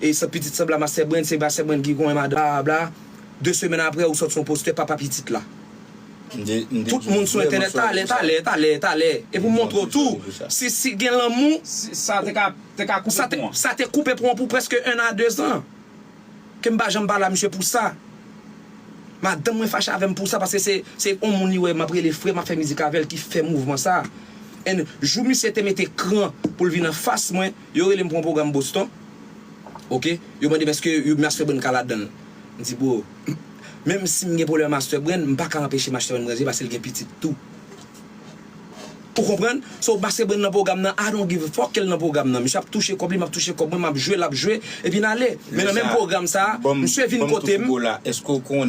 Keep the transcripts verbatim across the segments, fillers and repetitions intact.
e sa pitit sanble a Master Brand, se Master Brand ki konyen madanm, bla, bla. De semèn apre, ou sòti yon postè papa pitit la. Tout moun sou entènèt, talè, talè, talè, talè. E pou montre w tou, si, si gen lanmou, Sa te ka, te ka koupe pon an. Sa te koupe pon an pou prèske un à deux ans. Ke m pa janm pale a misye pou sa. Madanm mwen fache avè m pou sa, paske se, se yon moun li wè m ap rele frè, m ap fè mizik avè l ki fè mouvman sa. And jou misye te mete kran pou l vin anfas mwen, yo rele m pou yon pwogram Boston. Oke? Yo mande m èske yo Master Brand ka ladan l. M di, bro, menm si m gen pwoblèm ak Master Brand, m pa ka anpeche Master Brand ranje paske l gen pitit tou. Ou konprann? So, Master Brand nan pwogram nan, I don't give a fuck ke l nan pwogram nan. Misye ap touche kòb li, m ap touche kòb mwen, m ap jwe, l ap jwe, epi n ale. Men nan menm pwogram sa a, misye vin kote m.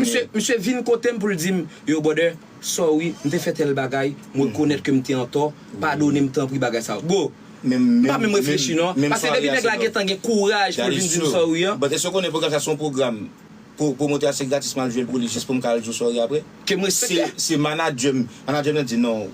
Misye, misye vin kote m pou l di m, yo, brother, sorry, m te fè tèl bagay, m rekonèt ke m te antò, padone m tanpri bagay sa yo. Bro, m pa menm reflechi non. Paske depi nèg la gentan gen kouraj pou l vin di m sorry an. But èske w konnen pwogram sa se yon pwogram Pwomotè a se gratis, m al jwe l pou li jis pou m ka al di w sorry apre. Ke m respekte. Se manadjè m, manadjè m nan di non,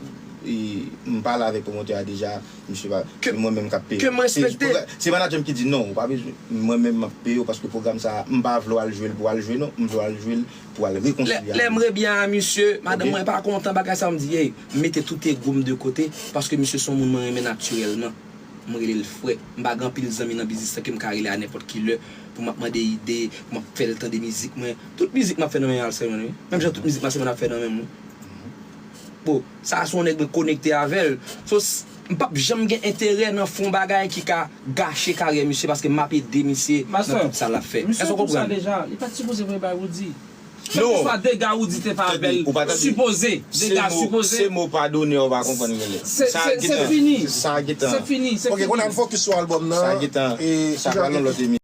m pale avèk pwomotè a deja, misye pa, se mwen menm k ap peye. Ke m respekte. Se manadjè m ki di non, ou pa bezwen, mwen menm m ap peye w paske pwogram sa a, m pa vle w al jwe l pou w al jwe non, m vle w al jwe l pou w al rekonsilye avè m. Lè m rebyen a misye, madanm mwen pa kontan bagay sa, m di, ey, m mete tout ego m de kote paske misye se yon moun mwen renmen natirèlman. M rele l frè. M pa gen anpil zanmi nan biznis lan ke m ka rele a nenpòt ki lè pou m ap mande ide, pou m ap fè l tande mizik mwen. Tout mizik m ap fè nan men Marcel Brand wi. Menm jan tout mizik Marcel Brand ap fè nan men m wi. Bon, sa a se yon nèg mwen konekte avè l. So, m p ap janm gen enterè nan fè yon bagay ki ka gache karyè misye paske m ap ede misye nan tout sa l ap fè. Èske w konprann? Li pa t sipoze voye bay Roody. Kèlkeswa dega Roody te fè avè l, sipoze, dega sipoze. Se mo padone a w pa konprann genlè. Se fini. Sa gentan. Se fini. Ok, kounye a n fokis sou albòm nan. Sa gentan. Sa pral yon lòt emisyon.